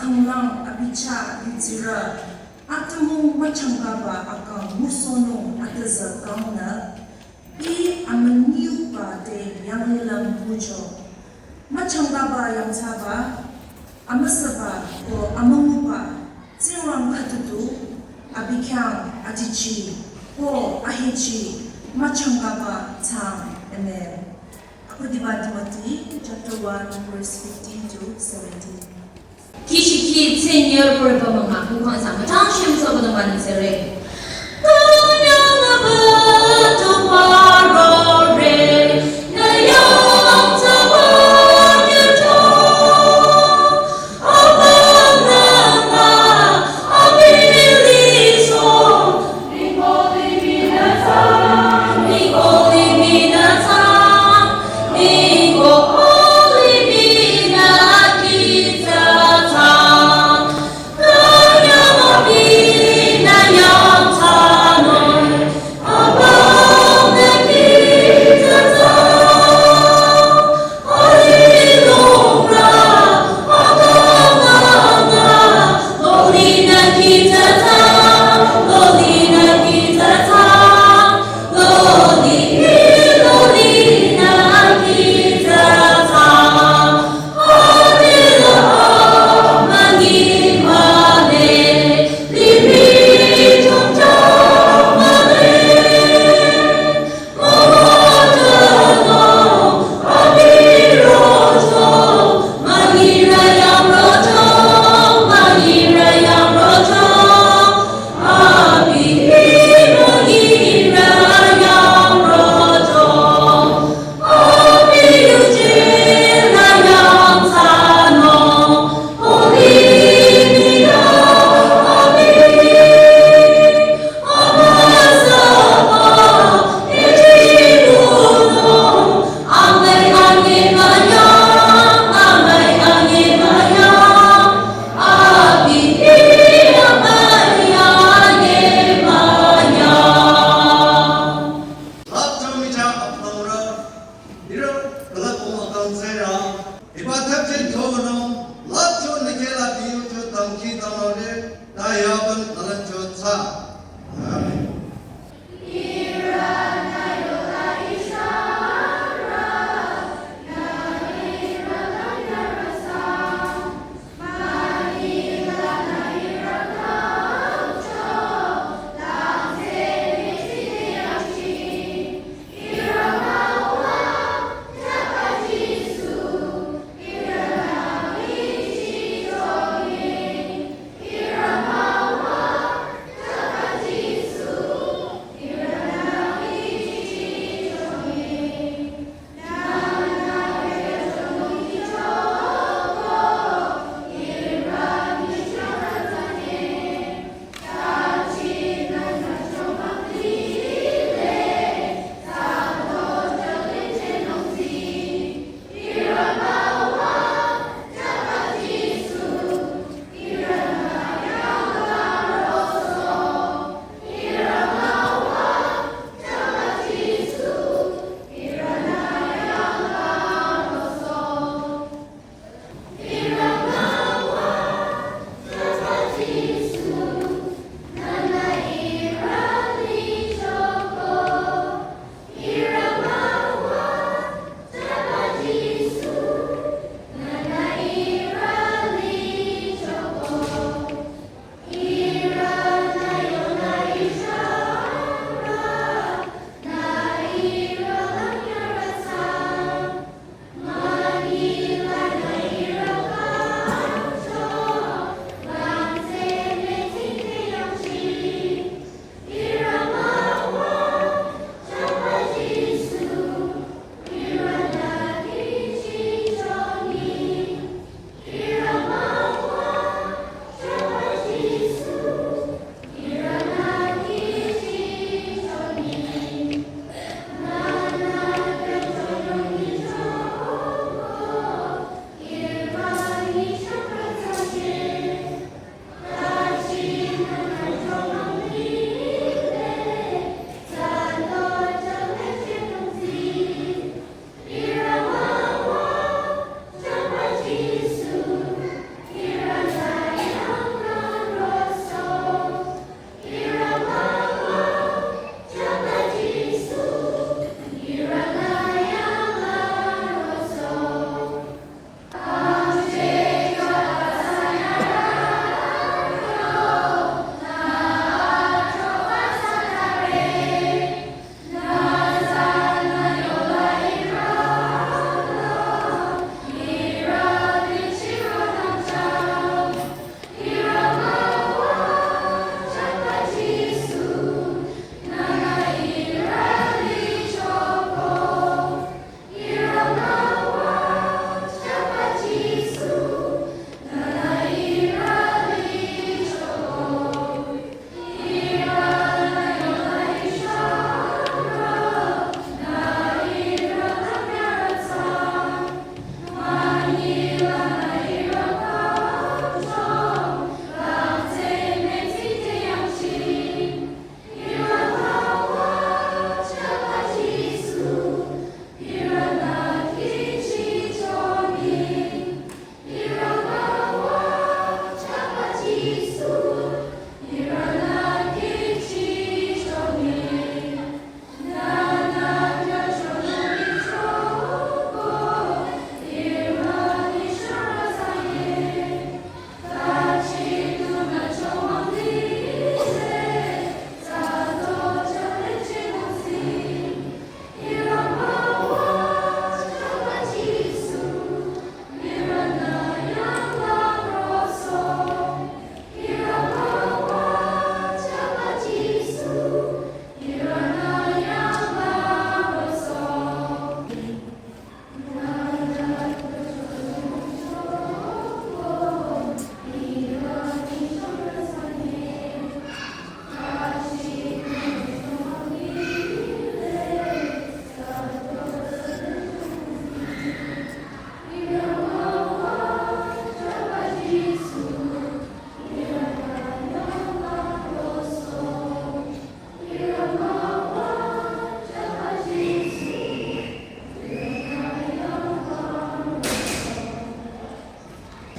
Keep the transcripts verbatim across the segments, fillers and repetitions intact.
Lang abi chah yudsirü, atümung müchangkaba akang ngusohnung atüzü kangnü, ih amünyiuba te yanglilüm ngucho. Müchangkaba yangthsaba, amüsaba ko amünguba, Tsingrang khüdudu, abi khyang ajichi, ko ahechi, müchangkaba thsang. Amen. Akhudiba Timothy chapter one, verse fifteen to seventeen. Kishiki tsenyar purba mama kukhang sa matang shim soba dong ban sere.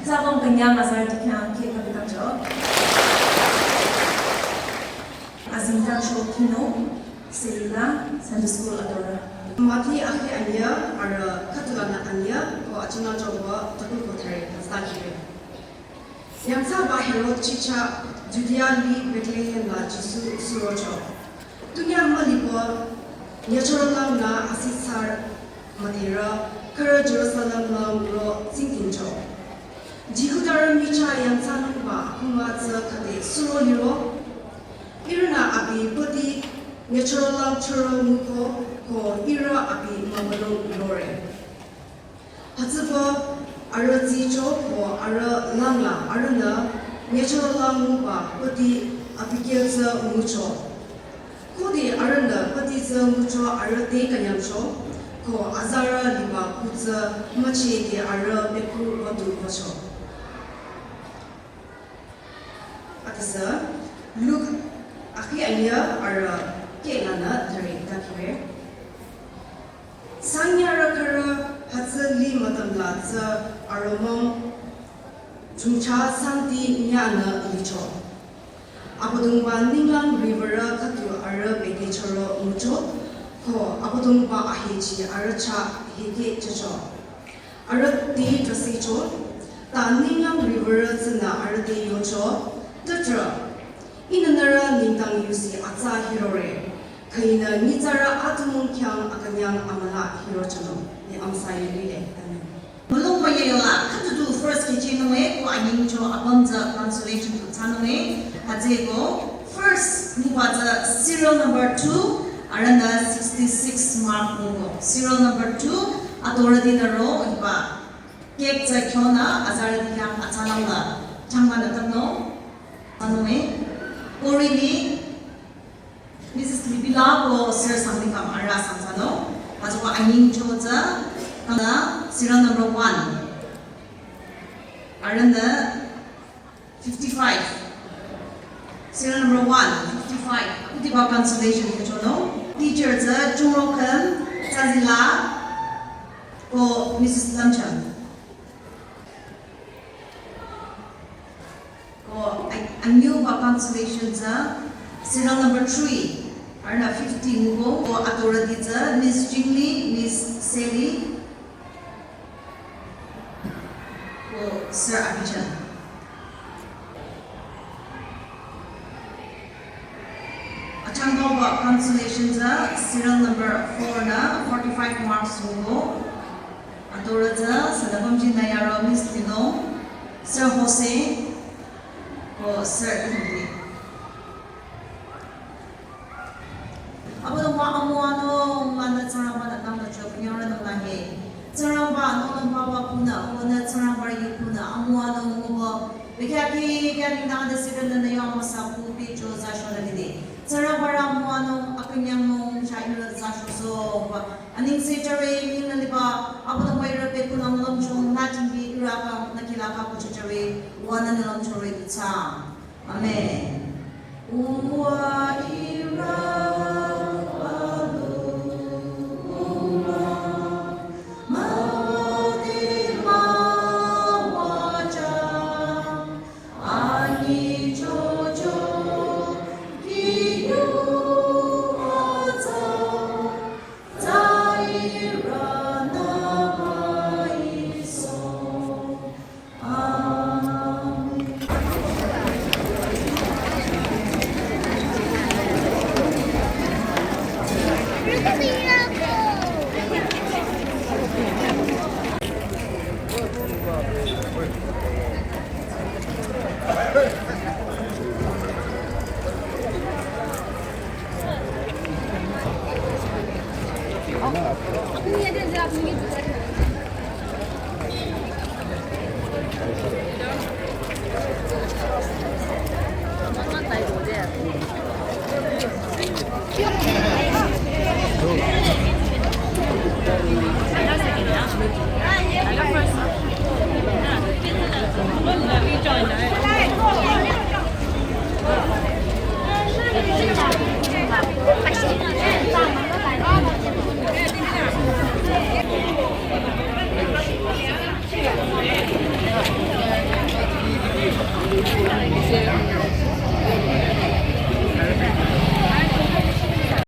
Sabong penyang azar dikhyang ke kapitang jo. Azingtang sho kino, Selula, Sunday School adora. Mati akhi anya, ara katulana anya, ko achuna jobo takul kothare, hasta kire. Yangthsaba Herod chicha Judea li Bethlehem la Jisu surocho. Tunya malibo nyachorolangna asitsar matera khara Jerusalem la muro tsingdhingcho. Jihudarü micha yangthsanungba khunga tsü khade suro liro. Ihrünü abi püti nyachorolang choro nguko ko ihrü abi mamalong lore. Hütsüba arüh tsicho ko arüh langla arühnü nyachorolang nguba püti abikeh tsü ngucho. Khode arühnü püti tsü ngucho arüh te künyangcho ko azarü liba khu tsü müchide arüh bekhu wadu wücho. Adesü Luk akhi anya arüh kehlanü thüre takire. Sanyarü khürü hütsü li mütamla tsü aromong chungcha santi nyanü licho. Abüdongba ninglang riwürü khüdu arüh bete choro ngucho ko Abüdongba ahechi arüh chah heke chocho. Arüh te trasicho, ta ninglang riwürü tsünü arüh te yocho, Tutrü, ihnü nührü nengdang yusi atsa hirore, khüinü nyitsarü atümung khyang akünyang amüla hirochonung. Ni amüsa yelile. Amen. Mülung müyeyola, khüdudu first kechinunge, ko anyingcho apüm tsü consolation tu thsanunge, hütsüeko first nguba tsü serial number two, arühnü sixty-six mark nguko. Serial number two, authority nü ro hiba. Cake tsü khyonü azarüti khyang atsalang la changba nü tamno. Anunge, Kori ni Missus Libila ko Sir Sanglikam arüh sangsanung. Hütsüba anyingcho tsü, kala serial number one. Arühnü fifty-five. Serial number one, fifty-five. Akhudiba consolation kechonung. Teacher tsü Chungrokhen Tsazila ko Missus Lamchang. Ko a-, anyüba consolation tsü serial number three. Arühnü fifty nguko ko authority tsü Miss Chingli, Miss Sally, ko Sir Abichan. Achangkauba consolation tsü serial number four nü forty-five marks nguko. Authority tsü sünüpümji nü yaro Miss Lino, Sir Jose, ko Sir Indi. Abüdongba amüwanung lanü Tsingrangba nü tangda chok nyangranung lahe. Tsingrangba nung nung papa punü, punü Tsingrangba yu punü, amüwanung ngubo. Bekya ki kya nengdang de sirü nü nü yo amüsa pu pi cho za shona lide. Tsingrangba rü amüwanung akünyangnung cha ihrü za sho so ba. Anengse jüre ninglang liba, Abüdongba ihrü pe punü amülang chong nü tingbi ihrü aka nü kila aka kucha jüre, wa nü nü lang chore du tsa. Amen. Uwa ihrü